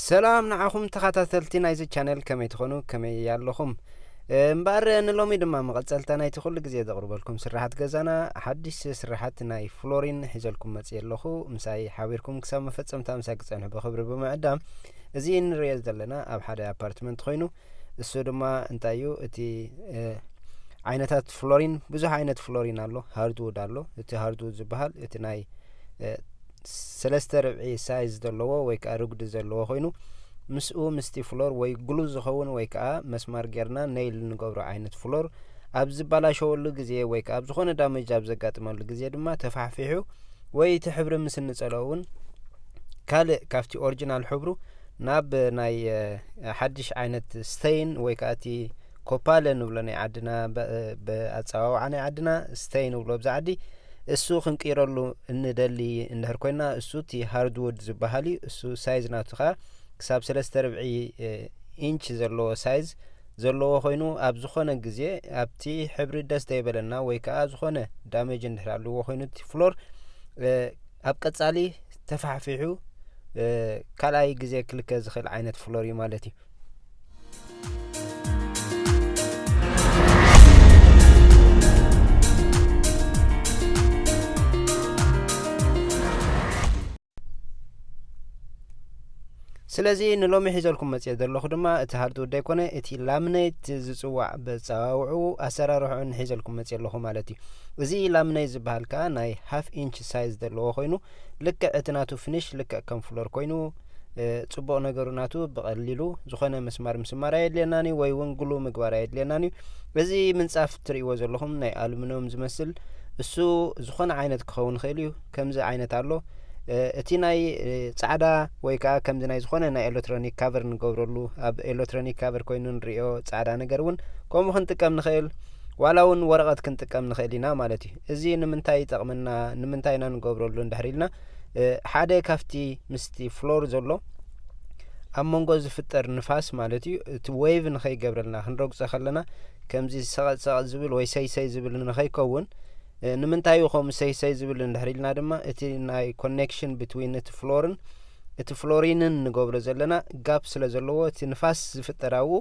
ሰላም ንዓኹም ተኸታተልቲ ናይዚ ቻነል፣ ከመይ ትኾኑ? ከመይ ኣለኹም? እምበኣር ንሎሚ ድማ መቐጸልታ ናይቲ ኩሉ ግዜ ዘቕርበልኩም ስርሓት ገዛና፣ ሓድሽ ስርሓት ናይ ፍሎሪን ሒዘልኩም መጽየ ኣለኹ። ምሳይ ሓቢርኩም ክሳብ መፈጸምታ ምሳይ ክጸንሑ ብኽብሪ ብምዕዳም፣ እዚ እንርእዮ ዘለና ኣብ ሓደ ኣፓርትመንት ኮይኑ፣ እሱ ድማ እንታይ እዩ? እቲ፣ እ፣ ዓይነታት ፍሎሪን፣ ብዙሕ ዓይነት ፍሎሪን ኣሎ። ሃርድውድ ኣሎ። እቲ ሃርድውድ ዝበሃል እቲ ናይ፣ እ፣ ሰለስተ ርብዒ ሳይዝ ዘለዎ ወይ ከኣ ርጉዲ ዘለዎ ኮይኑ፣ ምስኡ ምስቲ ፍሎር ወይ ግሉ ዝኸውን ወይ ከኣ መስማር ጌርና ነይል እንገብሮ ዓይነት ፍሎር ኣብ ዝበላሸወሉ ግዜ ወይ ከኣ ኣብ ዝኾነ ዳሜጅ ኣብ ዘጋጥመሉ ግዜ ድማ ተፋሕፊሑ ወይ እቲ ሕብሪ ምስ እንጸልኦ እውን ካልእ ካብቲ ኦሪጂናል ሕብሩ ናብ ናይ፣ እ፣ ሓድሽ ዓይነት ስተይን ወይ ከኣ እቲ ኮፓለ ንብሎ ናይ ዓድና፣ ብ-፣ ብኣጸዋውዓ ናይ ዓድና ስተይ ንብሎ ኣብዚ ዓዲ፣ እሱ ክንቅይረሉ እንደሊ እንድሕር ኮይና፣ እሱ እቲ ሃርድውድ ዝበሃል እዩ። እሱ ሳይዝ ናቱ ከኣ ክሳብ ሰለስተ ርብዒ፣ እ፣ ኢንች ዘለዎ ሳይዝ ዘለዎ ኮይኑ፣ ኣብ ዝኾነ ግዜ ኣብቲ ሕብሪ ደስ ዘይበለና ወይ ከኣ ዝኾነ ዳሜጅ እንድሕር ኣለዎ ኮይኑ፣ እቲ ፍሎር፣ እ፣ ኣብ ቀጻሊ ተፋሕፊሑ፣ እ፣ ካልኣይ ግዜ ክልከ ዝኽእል ዓይነት ፍሎር እዩ ማለት እዩ። ስለዚ ንሎሚ ሒዘልኩም መጽየ ዘለኹ ድማ እቲ ሃርድውድ ኣይኮነ፣ እቲ ላምኔት ዝጽዋዕ በጸዋውዕኡ ኣሰራርሕኡን ሒዘልኩም መጽየ ኣለኹ ማለት እዩ። እዚ ላምኔት ዝበሃል ከኣ ናይ ሃፍ ኢንች ሳይዝ ዘለዎ ኮይኑ፣ ልክዕ እቲ ናቱ ፊኒሽ ልክዕ ከም ፍሎር ኮይኑ፣ እ፣ ጽቡቕ ነገሩ ናቱ ብቐሊሉ ዝኾነ ምስማር ምስማር ኣየድልየናን እዩ፣ ወይ እውን ግሉ ምግባር ኣየድልየናን እዩ። እዚ ምንጻፍ ትርእይዎ ዘለኹም ናይ ኣሉሚንዮም ዝመስል፣ እሱ ዝኾነ ዓይነት ክኸውን ይኽእል እዩ። ከምዚ ዓይነት ኣሎ። እ፣ እቲ ናይ፣ እ፣ ጻዕዳ ወይ ከኣ ከምዚ ናይ ዝኾነ ናይ ኤሌክትሮኒክ ካቨር ንገብረሉ፣ ኣብ ኤሌክትሮኒክ ካቨር ኮይኑ ንርእዮ ጻዕዳ ነገር እውን ከምኡ ክንጥቀም ንኽእል፣ ዋላ እውን ወረቐት ክንጥቀም ንኽእል ኢና ማለት እዩ። እዚ ንምንታይ ይጠቕመና፣ ንምንታይ ኢና ንገብረሉ እንድሕር ኢልና፣ እ፣ ሓደ ካብቲ ምስቲ ፍሎር ዘሎ ኣብ መንጎ ዝፍጠር ንፋስ ማለት እዩ፣ እቲ ዌቭ ንኸይገብረልና፣ ክንረግጾ ከለና ከምዚ ሰቐጥ ሰቐጥ ዝብል ወይ ሰይ ሰይ ዝብል ንኸይከውን፣ እ፣ ንምንታይ እዩ ከምኡ ሰይ ሰይ ዝብል እንድሕር ኢልና ድማ፣ እቲ ናይ ኮኔክሽን ብትዊን እቲ ፍሎርን እቲ ፍሎሪንን ንገብሮ ዘለና ጋፕ ስለ ዘለዎ፣ እቲ ንፋስ ዝፍጠር ኣብኡ፣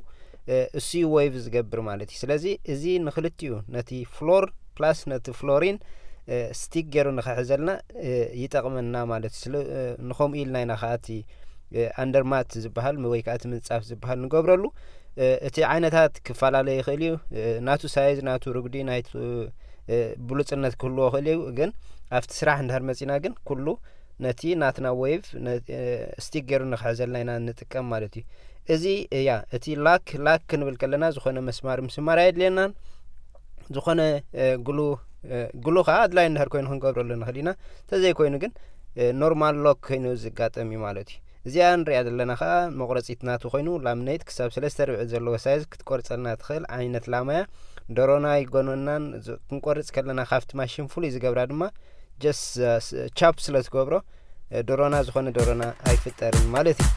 እ፣ እሱ እዩ ዌቭ ዝገብር ማለት እዩ። ስለዚ እዚ ንክልቲኡ፣ ነቲ ፍሎር ፕላስ ነቲ ፍሎሪን፣ እ፣ ስቲክ ገይሩ ንኽሕዘልና፣ እ፣ ይጠቕመና ማለት እዩ። ስለ፣ እ፣ ንኸምኡ ኢልና ኢና ከኣ እቲ፣ እ፣ ኣንደርማት ዝበሃል ወይ ከኣ እቲ ምንጻፍ ዝበሃል ንገብረሉ። እ፣ እቲ ዓይነታት ክፈላለ ይኽእል እዩ። እ፣ ናቱ ሳይዝ፣ ናቱ ርጉዲ፣ ናቱ፣ እ፣ ብሉጽነት ክህልዎ ይኽእል እዩ። ግን ኣብቲ ስራሕ እንድሕር መጺና ግን ኩሉ ነቲ ናትና ዌቭ ነ-፣ እ፣ ስቲክ ገይሩ ንኽሕዘልና ኢና ንጥቀም ማለት እዩ። እዚ እያ እቲ ላክ፣ ላክ ክንብል ከለና ዝኾነ መስማር ምስማር ኣየድልየናን። ዝኾነ፣ እ፣ ግሉ፣ እ፣ ግሉ ከኣ ኣድላይ እንድሕር ኮይኑ ክንገብረሉ ንኽእል ኢና። እንተዘይኮይኑ ግን፣ እ፣ ኖርማል ሎክ ኮይኑ ዝጋጠም እዩ ማለት እዩ። እዚኣ ንሪኣ ዘለና ከኣ መቑረጺት ናቱ ኮይኑ ላምኔት ክሳብ ሰለስተ ርብዒ ዘለዎ ሳይዝ ክትቆርጸልና ትኽእል ዓይነት ላማ እያ። ደሮና ኣይጎነናን። ዝ-፣ ክንቆርጽ ከለና ካብቲ ማሽን ፍሉይ ዝገብራ ድማ ጀስ፣ እ፣ ስ-፣ ቻፕ ስለ ትገብሮ፣ እ፣ ደሮና ዝኾነ ደሮና ኣይፍጠርን ማለት እዩ።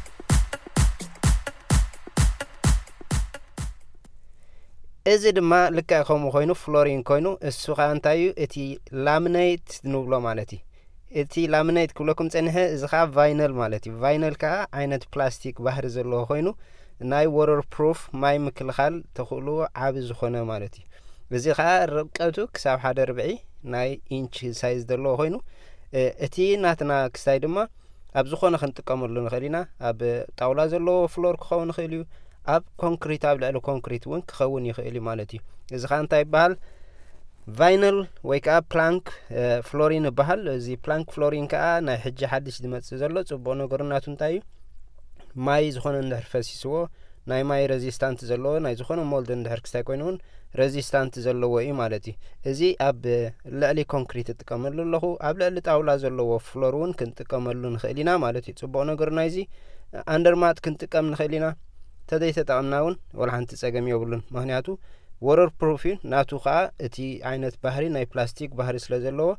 እዚ ድማ ልክዕ ከምኡ ኮይኑ ፍሎሪን ኮይኑ፣ እሱ ኸኣ እንታይ እዩ? እቲ ላምኔት ንብሎ ማለት እዩ። እቲ ላምኔት ክብለኩም ጸኒሐ፣ እዚ ኸኣ ቫይነል ማለት እዩ። ቫይነል ከኣ ዓይነት ፕላስቲክ ባህሪ ዘለዎ ኮይኑ፣ ናይ ወተር ፕሩፍ ማይ ምክልኻል ተኽእሎ ዓቢ ዝኾነ ማለት እዩ። እዚ ኸኣ ርቀቱ ክሳብ ሓደ ርብዒ ናይ ኢንች ሳይዝ ዘለዎ ኮይኑ፣ እ፣ እቲ ናትና ክስታይ ድማ ኣብ ዝኾነ ክንጥቀመሉ ንኽእል ኢና። ኣብ ጣውላ ዘለዎ ፍሎር ክኸውን ይኽእል እዩ። ኣብ ኮንክሪት፣ ኣብ ልዕሊ ኮንክሪት እውን ክኸውን ይኽእል እዩ ማለት እዩ። እዚ ኸኣ እንታይ ይበሃል? ቫይነል ወይ ከኣ ፕላንክ፣ እ፣ ፍሎሪን ይበሃል። እዚ ፕላንክ ፍሎሪን ከኣ ናይ ሕጂ ሓድሽ ዝመጽእ ዘሎ ጽቡቕ ነገሩ ናቱ እንታይ እዩ? ማይ ዝኾነ እንድሕር ፈሲስዎ፣ ናይ ማይ ረዚስታንት ዘለዎ ናይ ዝኾነ ሞልድ እንድሕር ክስታይ ኮይኑ እውን ረዚስታንት ዘለዎ እዩ ማለት እዩ። እዚ ኣብ ልዕሊ ኮንክሪት እጥቀመሉ ኣለኹ። ኣብ ልዕሊ ጣውላ ዘለዎ ፍሎር እውን ክንጥቀመሉ ንኽእል ኢና ማለት እዩ። ጽቡቕ ነገሩ ናይዚ ኣንደርማት ክንጥቀም ንኽእል ኢና። ተዘይተጠቐምና እውን ወላ ሓንቲ ጸገም የብሉን። ምኽንያቱ ወተር ፕሩፍ እዩ። ናቱ ኸኣ እቲ ዓይነት ባህሪ ናይ ፕላስቲክ ባህሪ ስለ ዘለዎ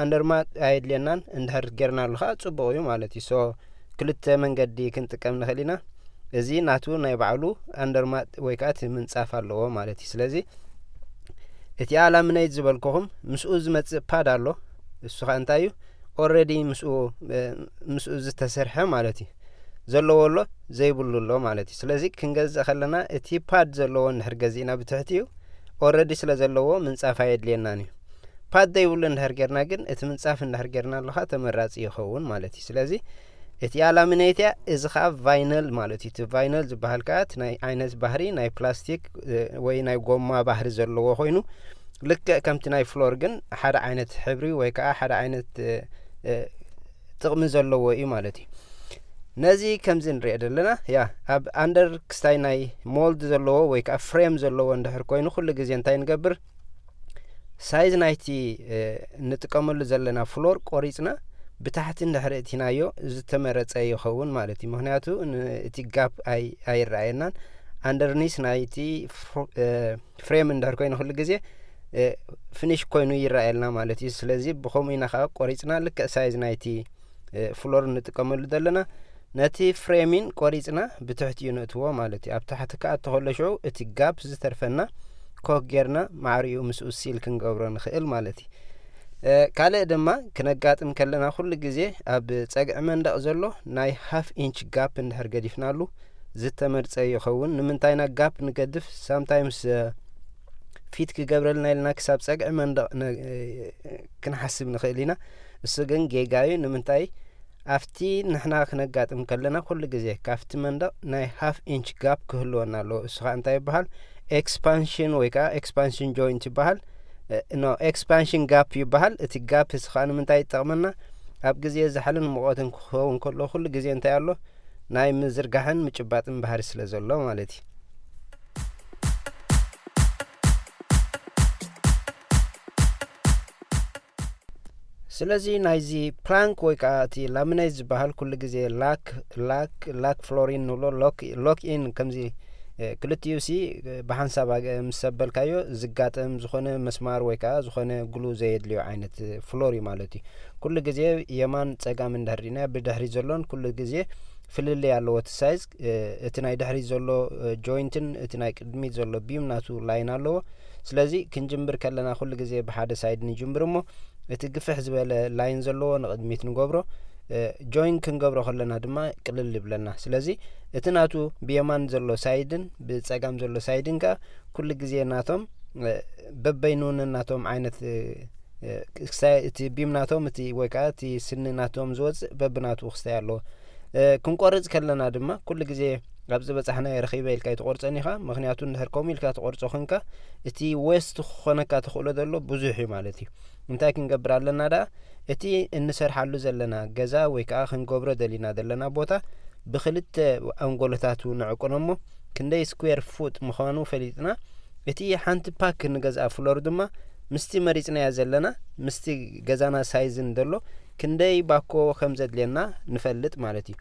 ኣንደርማት ኣየድልየናን። እንድሕር ጌርናሉ ኸኣ ጽቡቕ እዩ ማለት እዩ። ሶ ክልተ መንገዲ ክንጥቀም ንኽእል ኢና። እዚ ናቱ ናይ ባዕሉ ኣንደርማት ወይ ከኣ እቲ ምንጻፍ ኣለዎ ማለት እዩ። ስለዚ እቲኣ ላምነይት ዝበልኩኹም ምስኡ ዝመጽእ ፓድ ኣሎ። እሱ ኸኣ እንታይ እዩ? ኦልሬዲ ምስኡ፣ እ፣ ምስኡ ዝተሰርሐ ማለት እዩ። ዘለዎ ኣሎ፣ ዘይብሉ ኣሎ ማለት እዩ። ስለዚ ክንገዝእ ከለና እቲ ፓድ ዘለዎ እንድሕር ገዚእና ብትሕቲኡ ኦረዲ ስለ ዘለዎ ምንጻፍ ኣየድልየናን እዩ። ፓድ ዘይብሉ እንድሕር ጌርና ግን እቲ ምንጻፍ እንድሕር ጌርና ኣለኻ ተመራጺ ይኸውን ማለት እዩ። ስለዚ እቲኣ ላሚኔት እያ፣ እዚ ኸዓ ቫይነል ማለት እዩ። እቲ ቫይነል ዝበሃል ከኣ እቲ ናይ ዓይነት ባህሪ ናይ ፕላስቲክ ወይ ናይ ጎማ ባህሪ ዘለዎ ኮይኑ ልክዕ ከምቲ ናይ ፍሎር ግን ሓደ ዓይነት ሕብሪ ወይ ከዓ ሓደ ዓይነት ጥቕሚ ዘለዎ እዩ ማለት እዩ። ነዚ ከምዚ ንሪኦ ዘለና ያ ኣብ ኣንደር ክስታይ ናይ ሞልድ ዘለዎ ወይ ከዓ ፍሬም ዘለዎ እንድሕር ኮይኑ ኩሉ ግዜ እንታይ ንገብር? ሳይዝ ናይቲ እንጥቀመሉ ዘለና ፍሎር ቆሪፅና ብታሕቲ እንድሕር እቲናዮ ዝተመረፀ ይኸውን ማለት እዩ። ምክንያቱ እቲ ጋፕ ኣይረኣየናን። ኣንደርኒስ ናይቲ ፍሬም እንድሕር ኮይኑ ኩሉ ግዜ ፊኒሽ ኮይኑ ይረኣየልና ማለት እዩ። ስለዚ ብከምኡ ኢና ከዓ ቆሪፅና ልክዕ ሳይዝ ናይቲ ፍሎር እንጥቀመሉ ዘለና ነቲ ፍሬሚን ቆሪፅና ብትሕቲኡ ንእትዎ ማለት እዩ። ኣብ ታሕቲ ከዓ እተኸሎ ሽዑ እቲ ጋፕ ዝተርፈና ኮክ ጌርና ማዕሪኡ ምስኡ ሲል ክንገብሮ ንኽእል ማለት እዩ። ካልእ ድማ ክነጋጥም ከለና ኩሉ ግዜ ኣብ ፀግዒ መንደቕ ዘሎ ናይ ሃፍ ኢንች ጋፕ እንድሕር ገዲፍናሉ ዝተመርፀ ይኸውን። ንምንታይ ኢና ጋፕ ንገድፍ? ሳምታይምስ ፊት ክገብረልና ኢልና ክሳብ ፀግዒ መንደቕ ክንሓስብ ንኽእል ኢና። እሱ ግን ጌጋ እዩ። ንምንታይ ኣብቲ ንሕና ክነጋጥም ከለና ኩሉ ግዜ ካብቲ መንደቕ ናይ ሃፍ ኢንች ጋፕ ክህልወና ኣለዎ። እሱ ከዓ እንታይ ይበሃል? ኤክስፓንሽን ወይ ከዓ ኤክስፓንሽን ጆይንት ይበሃል። ኖ ኤክስፓንሽን ጋፕ ይበሃል። እቲ ጋፕ እዚ ከዓ ንምንታይ ይጠቕመና? ኣብ ግዜ ዛሕልን ሙቐትን ክኸውን ከሎ ኩሉ ግዜ እንታይ ኣሎ? ናይ ምዝርጋሕን ምጭባጥን ባህሪ ስለ ዘሎ ማለት እዩ። ስለዚ ናይዚ ፕላንክ ወይ ከዓ እቲ ላሚኔት ዝበሃል ኩሉ ግዜ ላክ ላክ ላክ ፍሎሪን ንብሎ ሎክ ኢን ከምዚ ክልቲኡ ሲ ብሓንሳብ ምስ ሰበልካዮ ዝጋጠም ዝኾነ መስማር ወይ ከዓ ዝኾነ ግሉ ዘየድልዮ ዓይነት ፍሎር እዩ ማለት እዩ። ኩሉ ግዜ የማን ፀጋም እንድሕር ዲና ብድሕሪ ዘሎን ኩሉ ግዜ ፍልልይ ኣለዎ እቲ ሳይዝ። እቲ ናይ ድሕሪት ዘሎ ጆይንትን እቲ ናይ ቅድሚት ዘሎ ቢም ናቱ ላይን ኣለዎ። ስለዚ ክንጅምር ከለና ኩሉ ግዜ ብሓደ ሳይድ ንጅምር እሞ እቲ ግፍሕ ዝበለ ላይን ዘለዎ ንቕድሚት ንገብሮ። ጆይን ክንገብሮ ከለና ድማ ቅልል ይብለና። ስለዚ እቲ ናቱ ብየማን ዘሎ ሳይድን ብፀጋም ዘሎ ሳይድን ከዓ ኩሉ ግዜ ናቶም በበይኑ ነናቶም ዓይነት ክስታይ እቲ ቢም ናቶም እቲ ወይ ከዓ እቲ ስኒ ናቶም ዝወፅእ በብናቱ ክስታይ ኣለዎ። ክንቆርፅ ከለና ድማ ኩሉ ግዜ ኣብ ዝበፃሕናዮ ረኺበ ኢልካ ኣይትቆርፀን ኢኻ። ምክንያቱ እንድሕር ከምኡ ኢልካ ትቆርፆ ኮንካ እቲ ዌስት ክኾነካ ተኽእሎ ዘሎ ብዙሕ እዩ ማለት እዩ። እንታይ ክንገብር ኣለና ደኣ? እቲ እንሰርሓሉ ዘለና ገዛ ወይ ከዓ ክንገብሮ ደሊና ዘለና ቦታ ብክልተ ኣንጎሎታቱ ንዕቁኖ እሞ ክንደይ ስኩዌር ፉት ምዃኑ ፈሊጥና እቲ ሓንቲ ፓክ ንገዝኣ ፍሎር ድማ ምስቲ መሪፅናያ ዘለና ምስቲ ገዛና ሳይዝን ዘሎ ክንደይ ባኮ ከም ዘድልየና ንፈልጥ ማለት እዩ።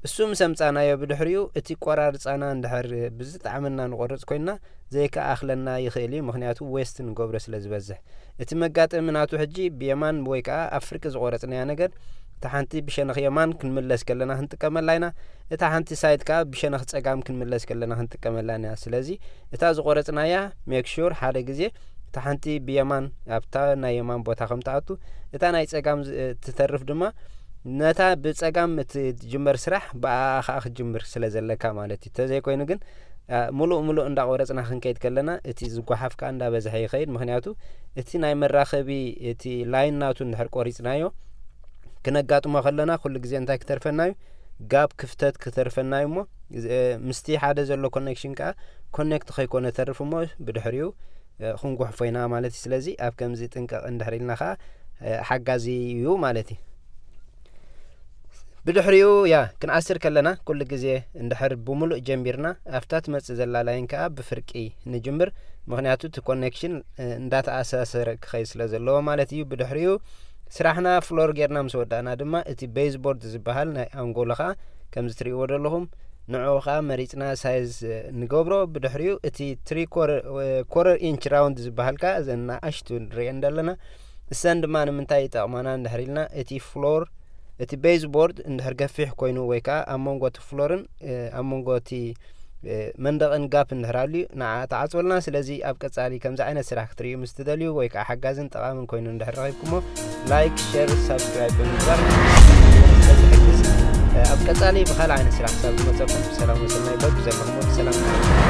እሱ ምስ ኣምፃናዮ ብድሕሪኡ እቲ ቆራርፃና እንድሕር ብዝጠዓመና ንቆርፅ ኮይንና ዘይከኣኽለና ይኽእል እዩ። ምክንያቱ ዌስት ንገብሮ ስለ ዝበዝሕ እቲ መጋጠሚ ናቱ ሕጂ ብየማን ወይ ከዓ ኣብ ፍርቂ ዝቆረፅናያ ነገር እታ ሓንቲ ብሸነኽ የማን ክንምለስ ከለና ክንጥቀመላ ኢና። እታ ሓንቲ ሳይድ ከዓ ብሸነኽ ፀጋም ክንምለስ ከለና ክንጥቀመላ ኢና። ስለዚ እታ ዝቆረፅናያ ሜክ ሹር ሓደ ግዜ እታ ሓንቲ ብየማን ኣብታ ናይ የማን ቦታ ከም ትኣቱ እታ ናይ ፀጋም ትተርፍ ድማ ነታ ብፀጋም እትጅመር ስራሕ ብኣኣ ከዓ ክትጅምር ስለ ዘለካ ማለት እዩ። ተዘይኮይኑ ግን ሙሉእ ሙሉእ እንዳቆረፅና ክንከይድ ከለና እቲ ዝጓሓፍ ከዓ እንዳበዝሐ ይኸይድ። ምክንያቱ እቲ ናይ መራኸቢ እቲ ላይን ናቱ እንድሕር ቆሪፅናዮ ክነጋጥሞ ከለና ኩሉ ግዜ እንታይ ክተርፈና እዩ? ጋፕ ክፍተት ክተርፈና እዩ እሞ ምስቲ ሓደ ዘሎ ኮኔክሽን ከዓ ኮኔክት ከይኮነ ተርፍ እሞ ብድሕሪኡ ክንጉሕፎ ኢና ማለት እዩ። ስለዚ ኣብ ከምዚ ጥንቀቕ እንድሕር ኢልና ከዓ ሓጋዚ እዩ ማለት እዩ። ብድሕሪኡ ያ ክንኣስር ከለና ኩሉ ግዜ እንድሕር ብምሉእ ጀሚርና ኣብታ ትመጽእ ዘላ ላይን ከኣ ብፍርቂ ንጅምር። ምኽንያቱ እቲ ኮኔክሽን እንዳተኣሳሰረ ክኸይድ ስለ ዘለዎ ማለት እዩ። ብድሕሪኡ ስራሕና ፍሎር ጌርና ምስ ወዳእና ድማ እቲ ቤዝ ቦርድ ዝበሃል ናይ ኣንጎሎ ከኣ ከምዚ ትርእይዎ ዘለኹም ንዕኡ ከኣ መሪጽና ሳይዝ ንገብሮ። ብድሕሪኡ እቲ ትሪ ኮረር ኢንች ራውንድ ዝበሃል ከኣ እዘን ንኣሽቱ ንርእየን ዘለና እሰን ድማ ንምንታይ ይጠቕማና እንድሕር ኢልና እቲ ፍሎር እቲ ቤዝ ቦርድ እንድሕር ገፊሕ ኮይኑ ወይ ከዓ ኣብ መንጎ እቲ ፍሎርን ኣብ መንጎ እቲ መንደቕን ጋፕ እንድሕር ኣልዩ ንዓ ተዓፅወልና። ስለዚ ኣብ ቀፃሊ ከምዚ ዓይነት ስራሕ ክትርእዩ ምስ ትደልዩ ወይ ከዓ ሓጋዝን ጠቓምን ኮይኑ እንድሕር ረኺብኩሞ ላይክ፣ ሸር፣ ሳብስክራይብ ብምግባር ስለዝሕግዝ ኣብ ቀፃሊ ብኻልእ ዓይነት ስራሕ ክሳብ ዝመፀኩም ሰላም ወሰናይ በሉ። ዘለኹም ሰላም።